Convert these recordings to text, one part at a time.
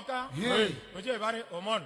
Ụmụọka ojebari omon.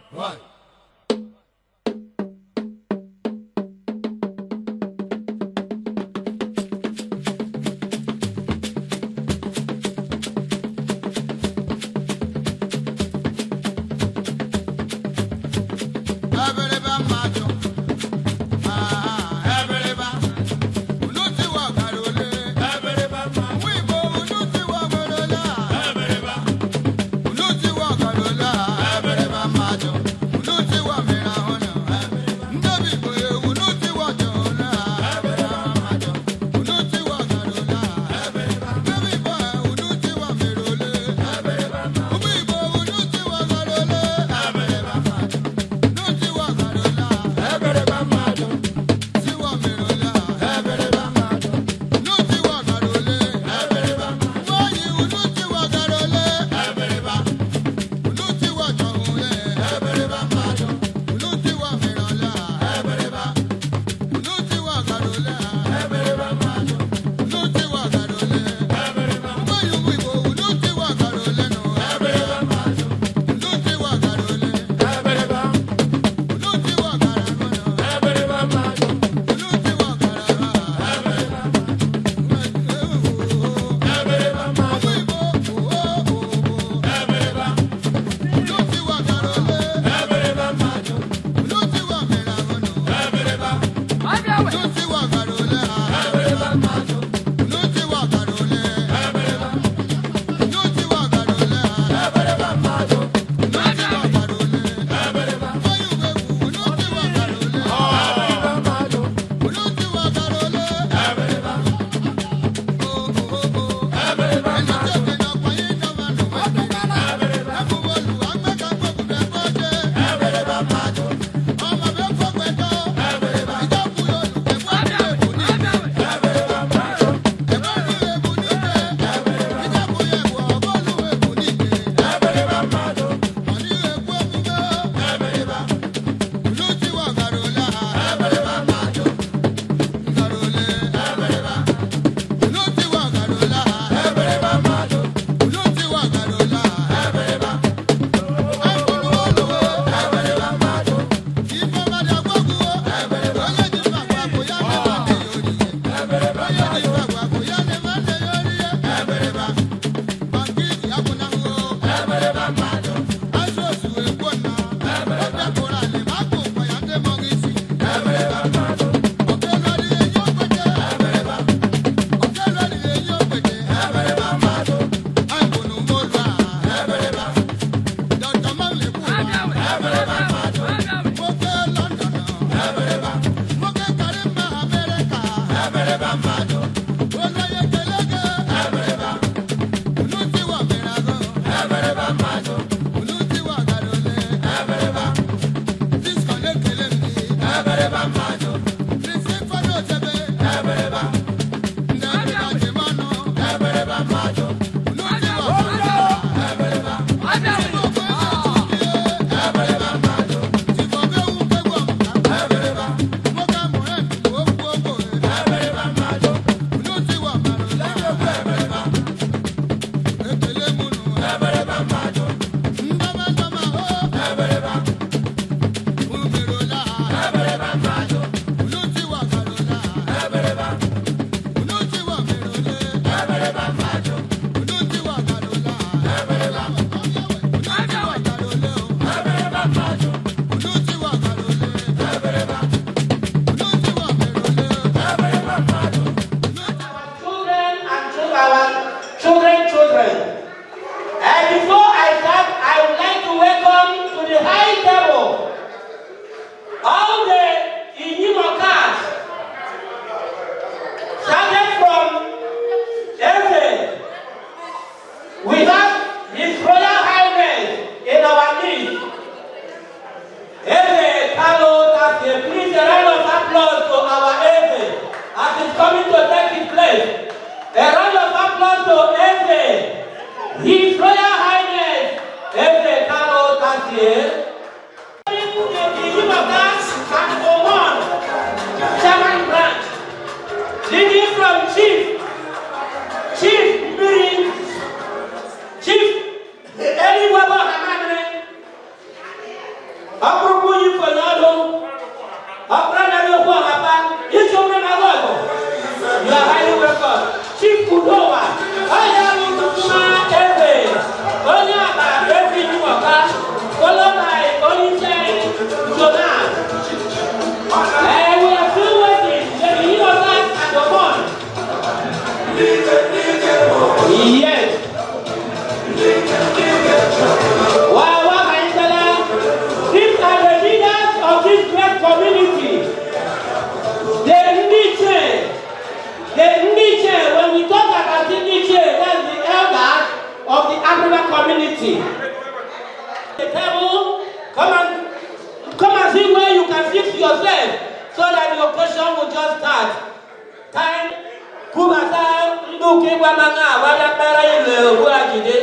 Ukigwamanga wabya ile obu ajide.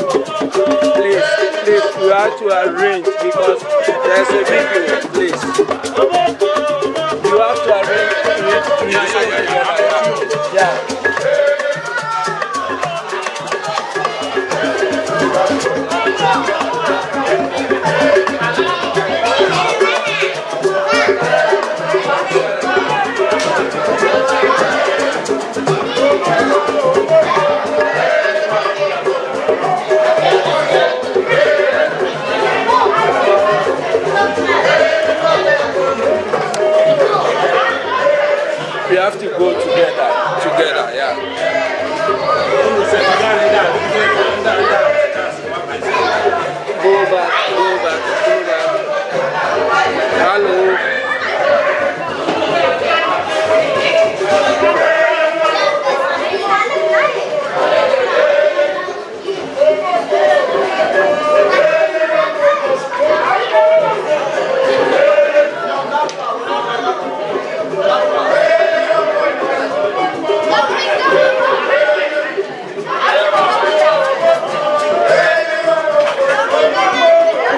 Please, please, you have to arrange because there's a video, please. You have to arrange to together. Yeah. We have to go together, together, yeah. Go back, go back, go back. Hello. Go, go, go!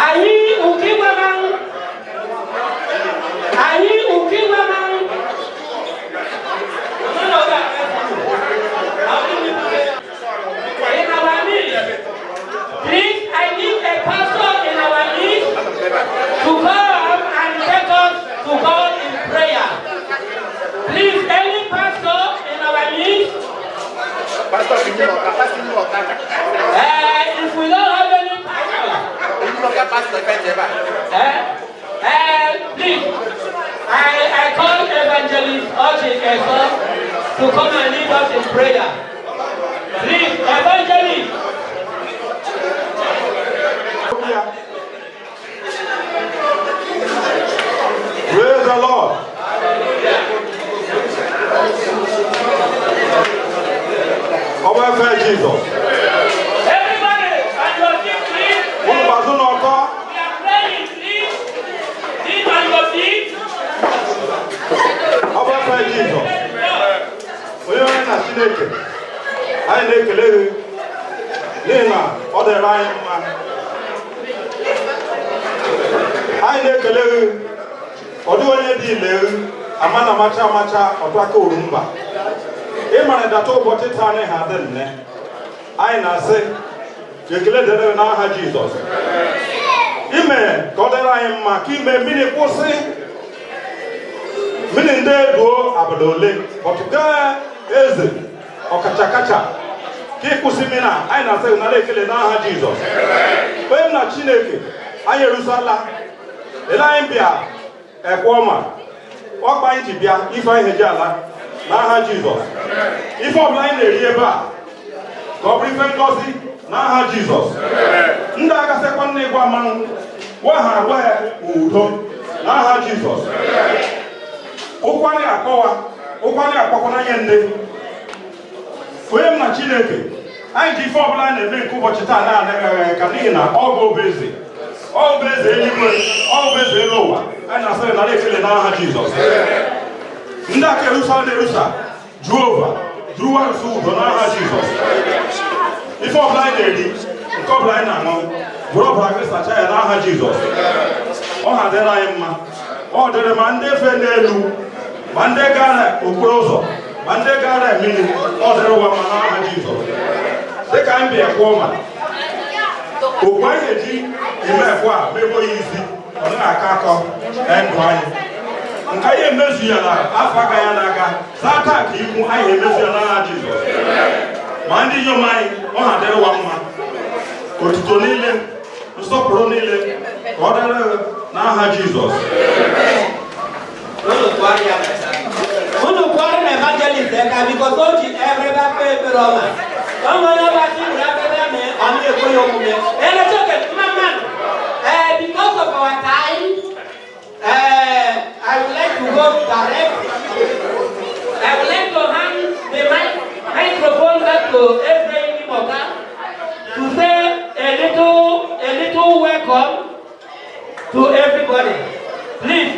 Anyị ukigwe manwụ. Anyị ukigwe manwụ. In our midst, please, I need a pastor in our midst to come and take us to God in prayer. Please, any pastor in our midst, if we don't have any pastor, please, I call Evangelist Ochi Eso to come and lead us in prayer. Please, Evangelist. Praise the Lord. Ọba efe Jizọs. Everybody, on your feet, please. Unu gbazụ n'ọtọ. We are praying, please. Please, on your feet. Ọba efe Jizọs. Onye nwe na Chineke, anyị na-ekele gị n'ihi na ọ dịrị anyị mma. Anyị na-ekele gị, ọ dịghị onye dị ile gị, ama na amacha amacha ọtụ aka oru mba. Ị mara data ụbọchị taa anyị ha dị nne. Anyị na-asị ka ekele dịrị gị n'aha Jizọs. Ime ka ọ dịrị anyị mma ka ime mmiri kwụsị. Mmiri ndị eduo abalị ole ọtụga eze ọkacha kacha ka ịkwụsị mmiri a, anyị na-asị gị nara ekele n'aha Jizọs. Onye m na Chineke, anyị erusala ele anyị bịa ekwe ọma ọkpa anyị ji bịa ife anyị heji ala n'aha Jizọs. Ife ọbụla anyị na-eri ebe a ka ọ bụrụ ife ngọzi n'aha Jizọs. Ndị agasịkwa nna ịgwa mmanwụ gwa ha agwa ya udo n'aha Jizọs. Ụkwụ anyị akpọwa, ụkwụ anyị akpọkwa n'anya nne. Onye m na Chineke, anyị ji ife ọbụla anyị na-eme nke ụbọchị taa na-anaghị ka n'ihi na ọ bụ eze, ọ bụ eze eluigwe, ọ bụ eze elu ụwa. Anyị na-asịrị nara ekele n'aha Jizọs. Ndị aka erusa na-erusa Jehova duruwa nso udo n'aha Jizọs. Ife ọbụla anyị na-eri, nke ọbụla anyị na-aṅụ, bụrụ ọbara gị sacha ya n'aha Jizọs. Ọ ha dịrị anyị mma. Ọ dịrị ma ndị efe n'elu, ma ndị gara okporo ụzọ, ma ndị gara mmiri, ọ dịrị ụwa mma n'aha Jizọs. Dịka anyị bịa kwụọ ma okwu anyị ga-eji eme ekwe a mebo ya isi, ọ naghị akọ akọ na ndụ anyị. Nke anyị emezu ya na afọ aka ya na-aga saa taa ka ikwu anyị emezu ya n'aha Jizọs. Ma ndị inyom anyị, ọ ha dịrị ụwa mma. Otuto niile, nsọpụrụ niile ka ọ dịrị n'aha Jizọs. Unu kwọrọ na evangelist eka because o ji ebe akpa ekpere ọma. Ọ nwere ọgbachi nwere ebe mee ọ na-ekwe ya omume. Elechoke mma mmanụ. Because of our time, I would like to go direct. I would like to hand the microphone back to Ephraim Imoka to say a little welcome to everybody. Please.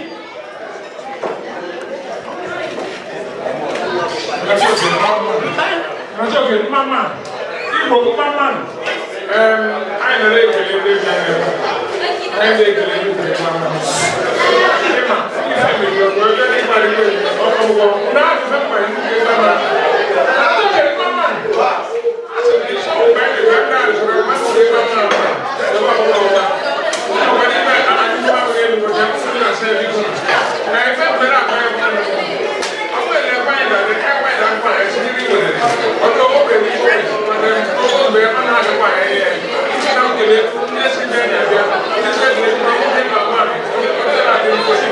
Oke mma Igbo, mma mmanụ. Anyị nara ekele ndị bịara ebe a. Anyị na-ekele ndị bịara mma. Ịma ife mejọ ka onye n'ịkparịta ọkpụkpọ na-adịfe mkpa ndị ebe a. Oke mma mmanụ. Asị m ịsọ mgbe anyị ga ndị arịsọrọ mmadụ ebe a na ebe ọkpụkpọ. Ọkwa n'ime anyị ahụ elu nweta ndị na-asa ebe ikwu. Na ife mere akpa ya mmanụ. Ọ bụrụ na ekwe anyị na ekwe anyị na akpa anyị si n'iri nwere. Ọdụ oge n'ikpe maka oge mgbe a na-adịkwa anyị ya. Isi na nkele ndị si bịa na abịa. Ndị si bịa na nwoke na nwaanyị. Onye na-adị mkposi.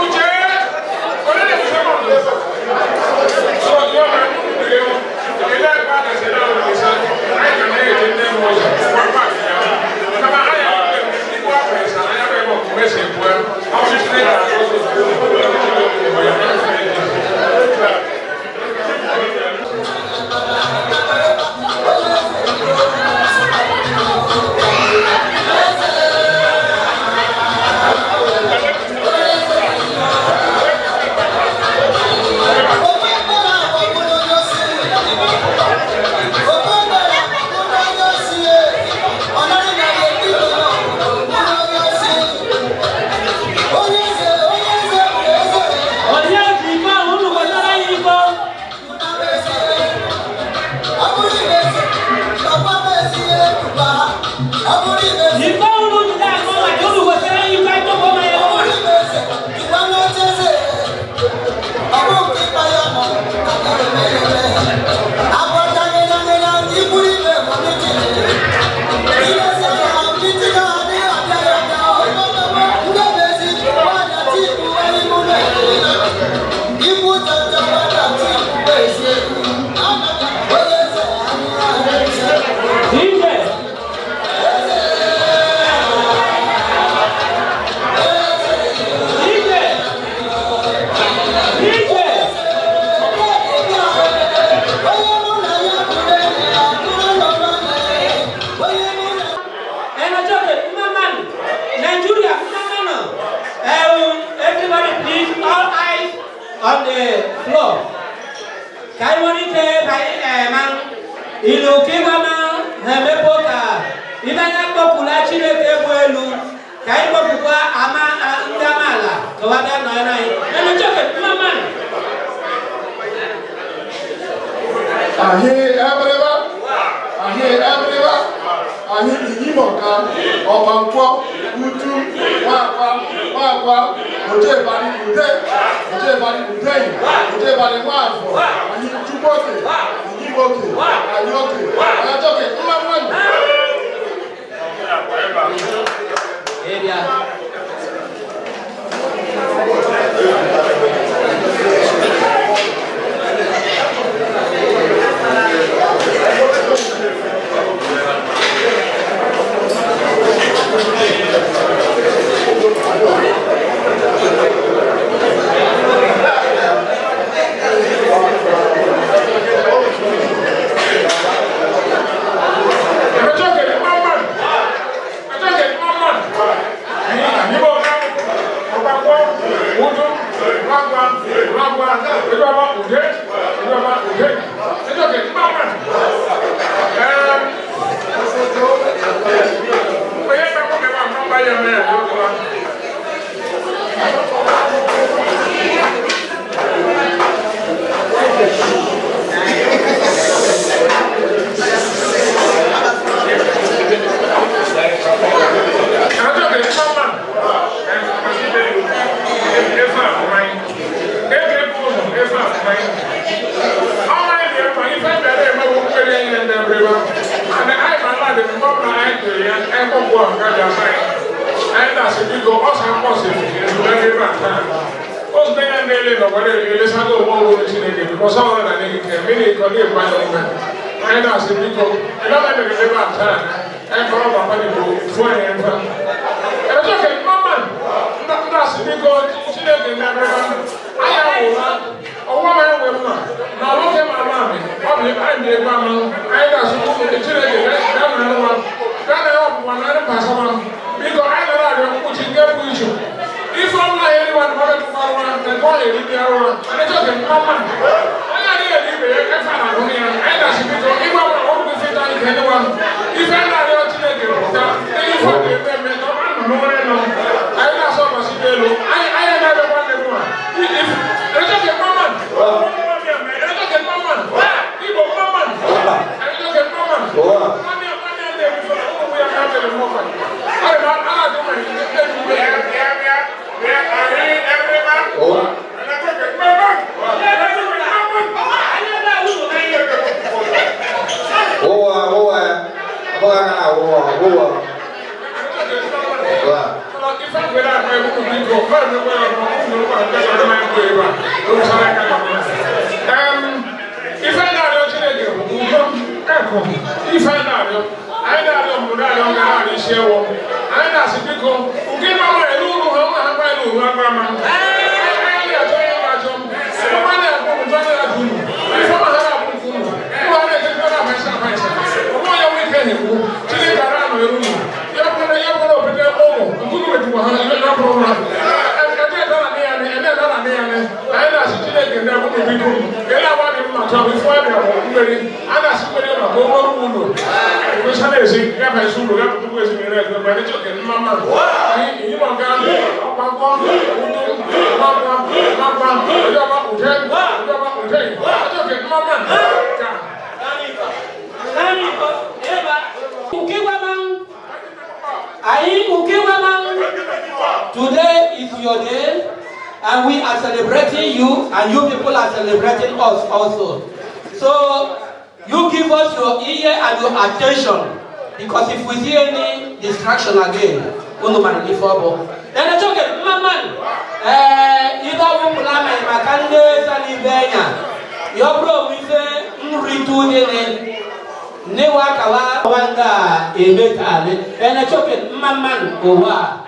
Uche! Onye na-ekwusa mmadụ? So, yọ ma ele ebe a na-ese na ụlọ ise, anyị ka na-eje ndị mmụọ ụzọ. Kwa ya. Kama anyị igbu afọ ịsa na ya bụ ebe ọkụ mesi ekwu ya. Ọ bụ Chineke na-asụ ụzọ. Ife unu jide akọ maka unu wetara ife ịtọkọ ma ya ọma. DJ. DJ. DJ. Enochoke, Mmaman, Nigeria, Mmaman. Everybody please, all eyes on the floor. Ka anyị nwere ike banye ema ilu ka ịgwa ma ha emepe ka ibe anya kpọpụla Chineke bụ elu ka anyị kpọpụkwa ama ndị amaala ka wa bịa nọnyere anyị. Enochoke, Mmaman. Ahi Ebiriba, Ahi Ebiriba, Ahi Iyimoka, Ọ̀pànkwọ, Utu, Nwakwa, Nwakwa, Ojebani Ude, Ojebani Udeyi, Ojebani Nwafọ, Ahi Chukwuoke, Iyimoke, Anyoke, Anyoke, mma mmadụ. Area. Today is your day, and we are celebrating you, and you people are celebrating us also. So you give us your ear and your attention, because if we see any distraction again, unu mara n'ife ọ bụ. Then it's okay, mma mma nụ. Ee, ibe awụpụla ma maka ndị sara ibe enya. Ya ọ bụrụ onwe ife nritu dịnị, nnewa kawa wanda eme kaale. Then it's okay, mma mma nụ ụwa a.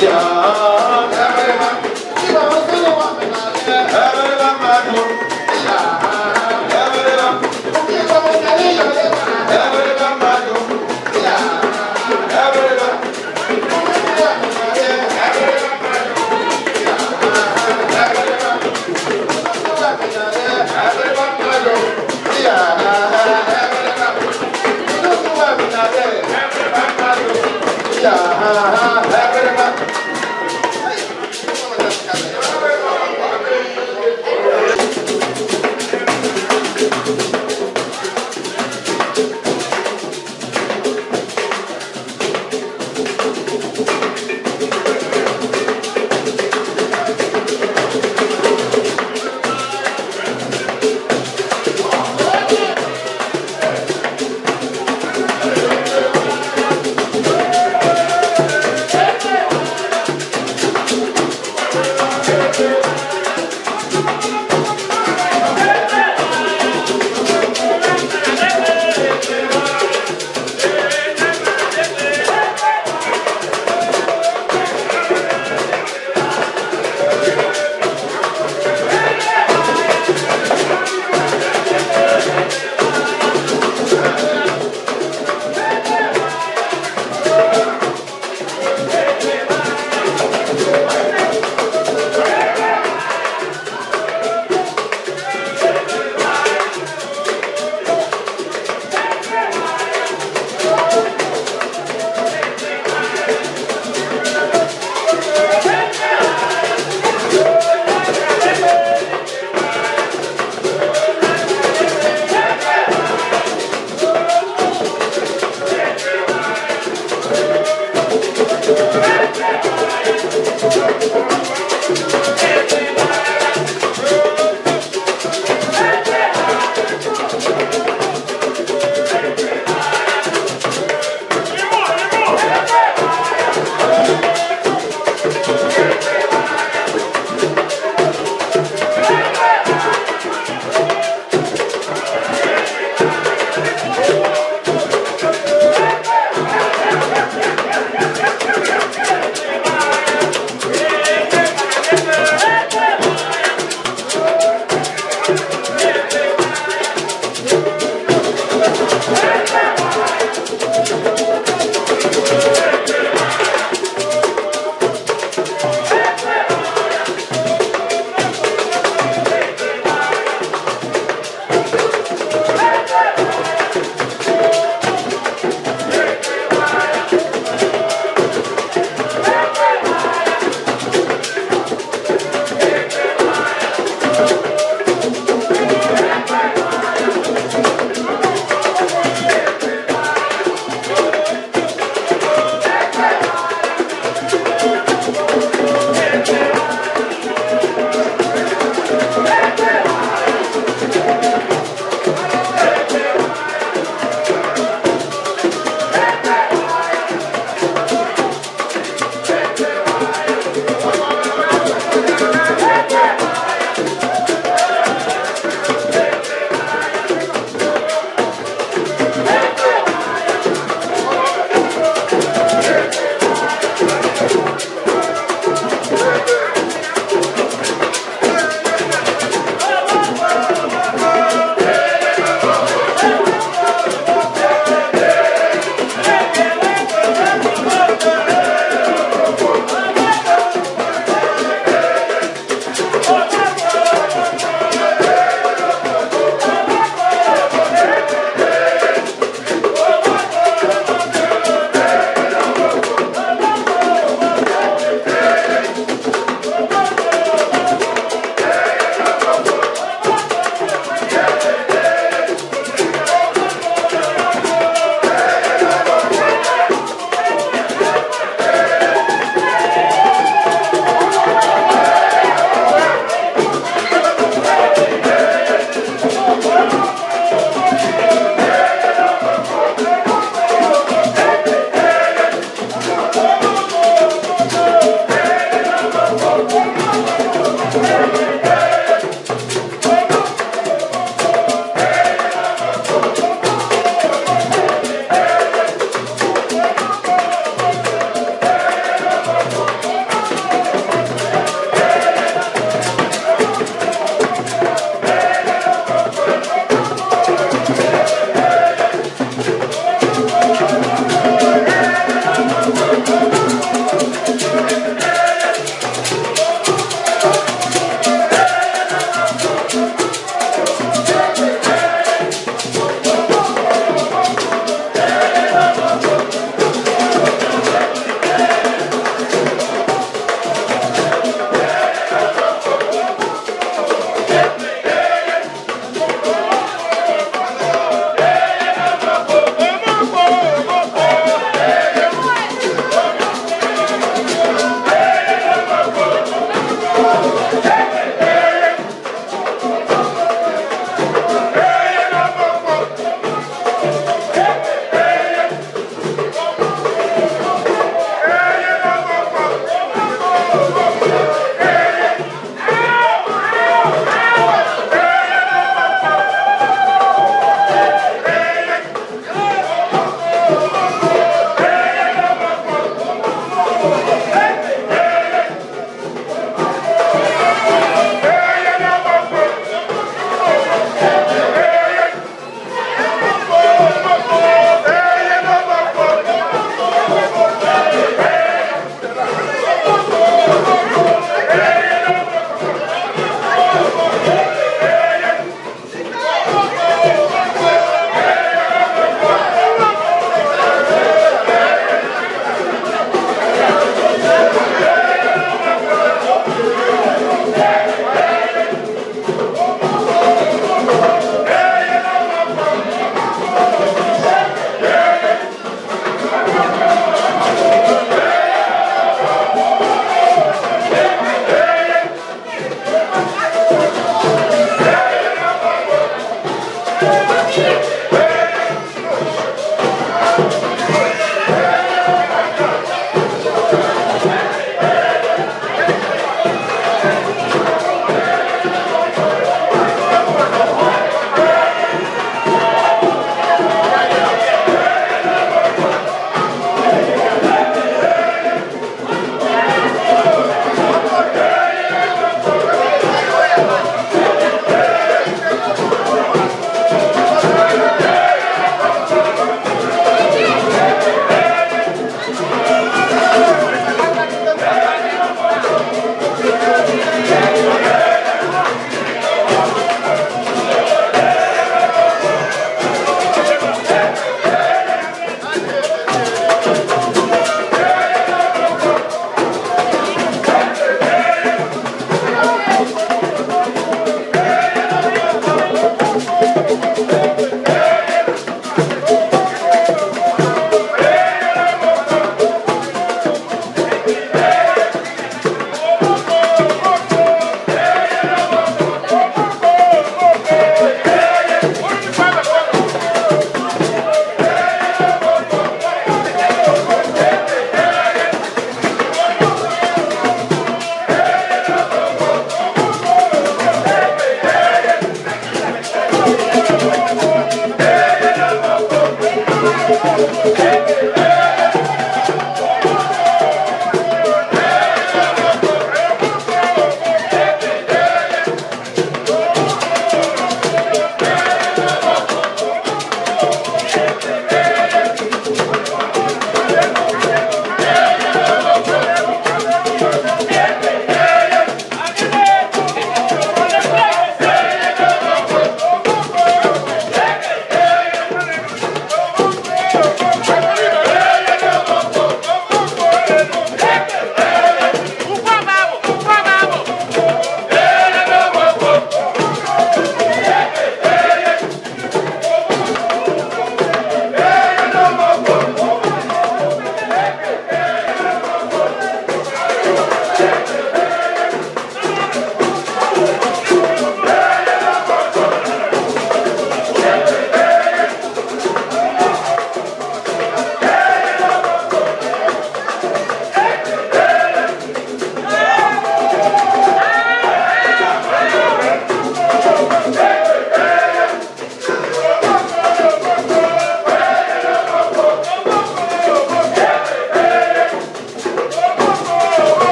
Yeah.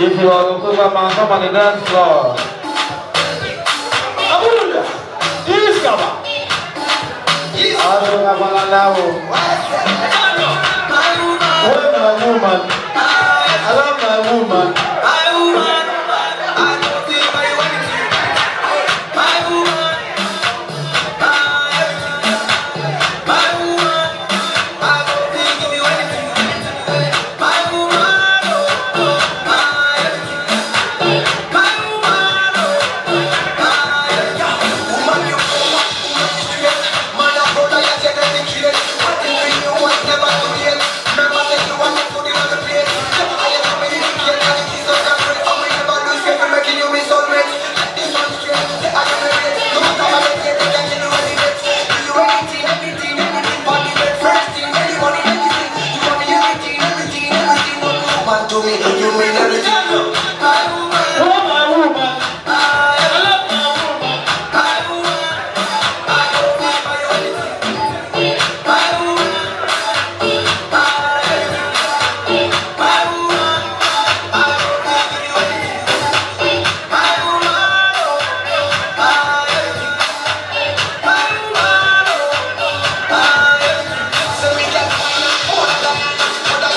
If you are looking for man, come on the dance floor. Abuja, Iskaba. My woman, I love my woman. My woman, I don't think I want you. My woman, my woman, I don't think you want you. My woman, oh, my, my woman, oh, my. Woman, you woman, you man, I'm proud of you, you what you want, never to yet. Remember that you want to put it on the plate. I am coming in here, and it is not that great. I'm never lose faith, I'm making you miss all mates. This one's straight, I am ready. No matter how they say, they can kill you any day. Do you anything, anything, anything, for the red. First thing, any money, anything. You want me everything, everything, everything. No woman to me, you mean everything. My woman, Oh, my woman, I love my woman. My woman, I don't think I want anything. My woman. My woman, I don't think you anything. My woman, oh, my, my woman, oh, my. So we can find all the all the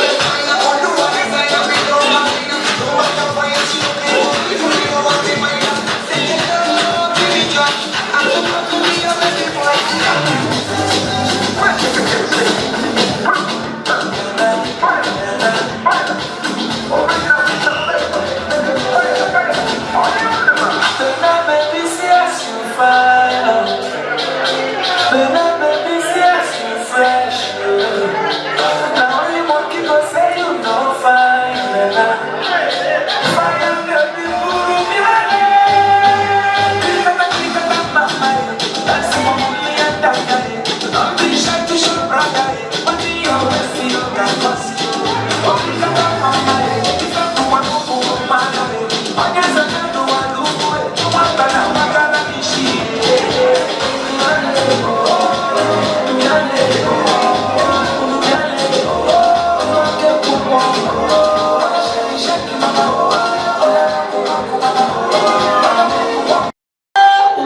design, we don't mind. No matter why you if you don't want to mind. Say hello to me, John. I'm so proud to be your baby boy. Oh,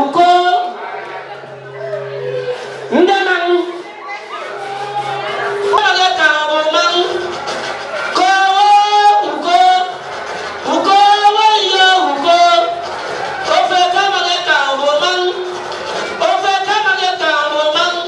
Uko ndị mmanwụ ụlọ ka ọ bụ mmanwụ kowe uko uko ihe uko ofe kama gị ka ọ bụ mmanwụ ofe kama gị ka ọ bụ mmanwụ.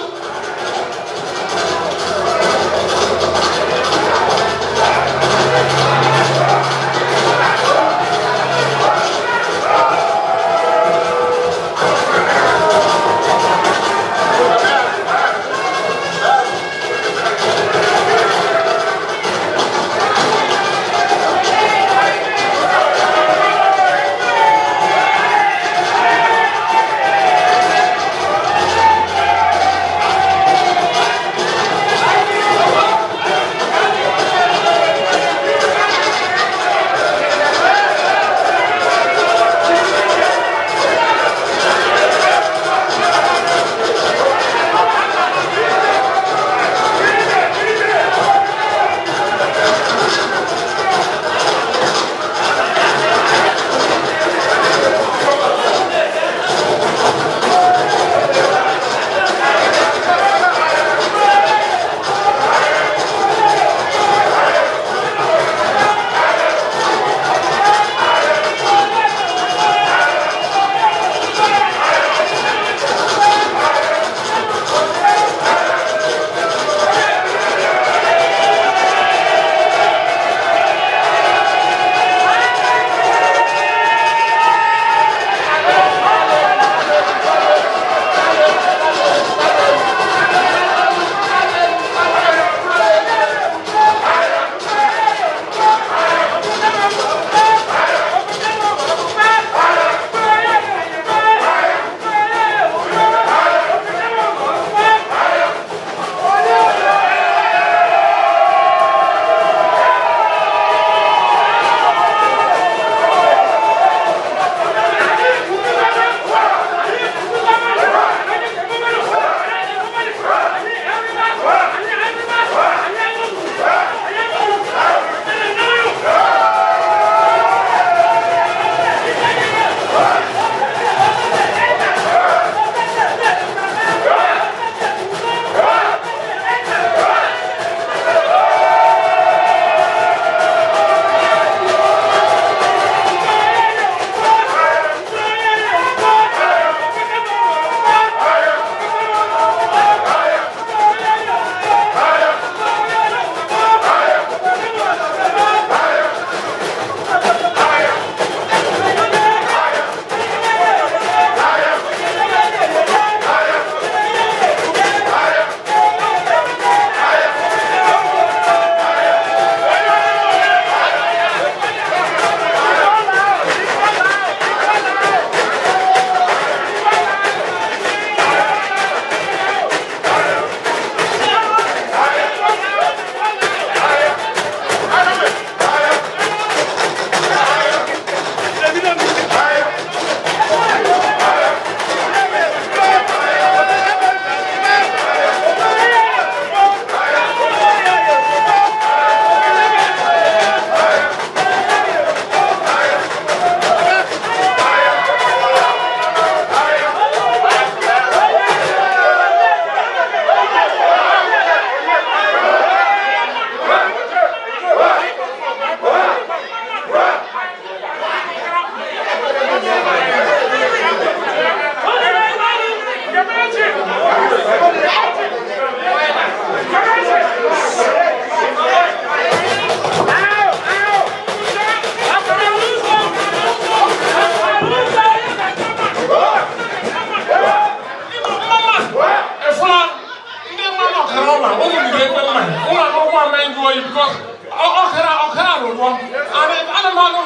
Ana m anụ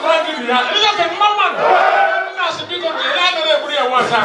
mma mmadụ. Nna sị biko, ya nara egburu ya nwata.